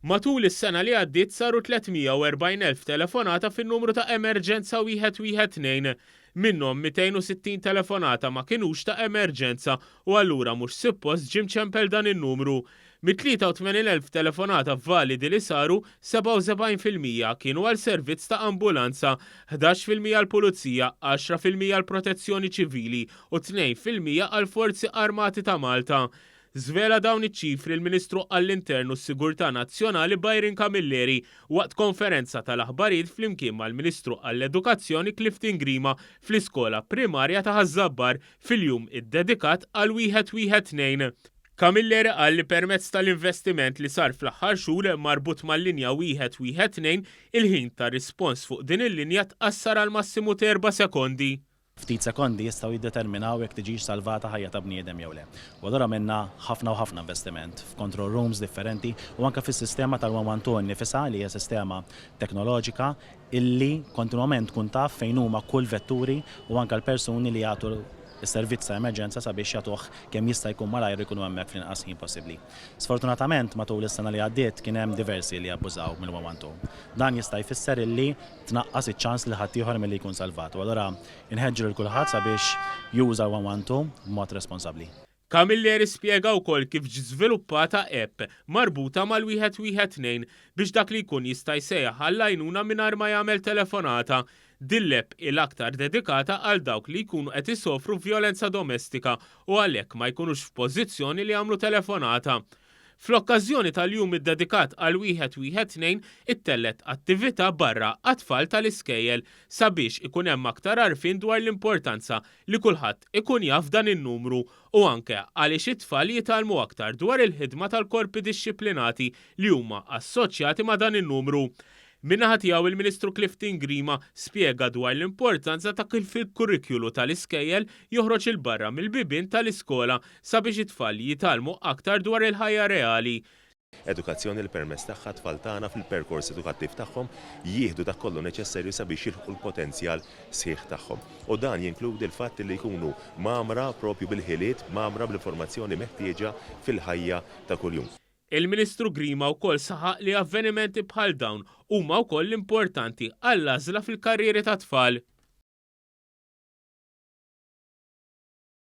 Matul is-sena li għaddiet saru 340,000 telefonata fin-numru ta' emerġenza 112. Minnhom 260 telefonata ma kinux ta' emerġenza u allura mhux sippost ġie mċempel dan in-numru. Mit-83,000 telefonata validi li saru, 77% kienu għal servizz ta' ambulanza, 11% għall-Pulizija, 10% għall-Protezzjoni Ċivili u 2% għall-Forzi Armati ta' Malta. Żvela dawn iċ-ċifri l-Ministru għall-Intern u s-Sigurtà Nazzjonali Byron Camilleri waqt konferenza tal-aħbarijiet flimkien mal-Ministru għall-Edukazzjoni Clifton Grima fl-iskola primarja ta' Ħaż-Żabbar fil-jum iddedikat għal wieħed wieħed tnejn. Camilleri qal li permezz tal-investiment li sar fl-aħħar xhur marbut mal-linja wieħed wieħed tnejn, il-ħin ta' rispons fuq din il-linja tqassar għal massimu t'erba' sekondi. Ftit sekondi jistgħu jiddeterminaw jekk tiġix salvata ħajja ta' bniedem jew le. U allura għamilna ħafna u ħafna investiment f'control rooms differenti u anke fis-sistema tal-112 innifisha li hija sistema teknoloġika illi kontinwament tkun taf fejn huma kull vetturi u anke l-persuni li jagħtu s-servizz ta' emerġenza sabiex jagħtuh kemm jista' jkun malajr u jkunu hemmhekk fl-inqas ħin possibbli. Sfortunatament matul is-sena li għaddiet kien hemm diversi li abbużaw mill-112. Dan jista' jfisser illi tnaqqas iċ-ċans lil ħaddieħor milli jkun salvat u allura nħeġġu lil kulħadd sabiex juża l-112 b'mod responsabbli. Camilleri spjega wkoll kif ġiet żviluppata app marbuta mal-112 biex dak li jkun jista' jsejjaħ għall-għajnuna mingħajr ma jagħmel telefonata. Din l-app hi l-aktar dedikata għal dawk li jkunu qed isofru vjolenza domestika u għalhekk ma jkunux f'pożizzjoni li jagħmlu telefonata. Fl-okkażjoni tal-jum iddedikat għal wieħed wieħed tnejn ittellgħet attività barra għat-tfal tal-iskejjel sabiex ikun hemm aktar għarfien dwar l-importanza li kulħadd ikun jaf dan in-numru u anke għaliex it-tfal jitgħallmu aktar dwar il-ħidma tal-korpi dixxiplinati li huma assoċjati ma' dan in-numru. Min-naħa tiegħu il-Ministru Clifton Grima spjega dwar l-importanza ta' kif il-kurrikulu tal-iskejjel joħroġ 'il barra mill-bibien tal-iskola sabiex it-tfal jitgħallmu aktar dwar il-ħajja reali. Edukazzjoni li permezz tagħha t-tfal tagħna fil-perkors edukattiv tagħhom jieħdu dak kollu neċessarju sabiex jilħqu l-potenzjal sħiħ tagħhom. U dan jinkludi l-fatt li jkunu mgħammra propju bil-ħiliet, mgħammra bl-informazzjoni meħtieġa fil-ħajja ta' kuljum. Il-Ministru Grima wkoll saħaq li avvenimenti bħal dawn huma wkoll importanti għall-għażla fil-karrieri tat-tfal.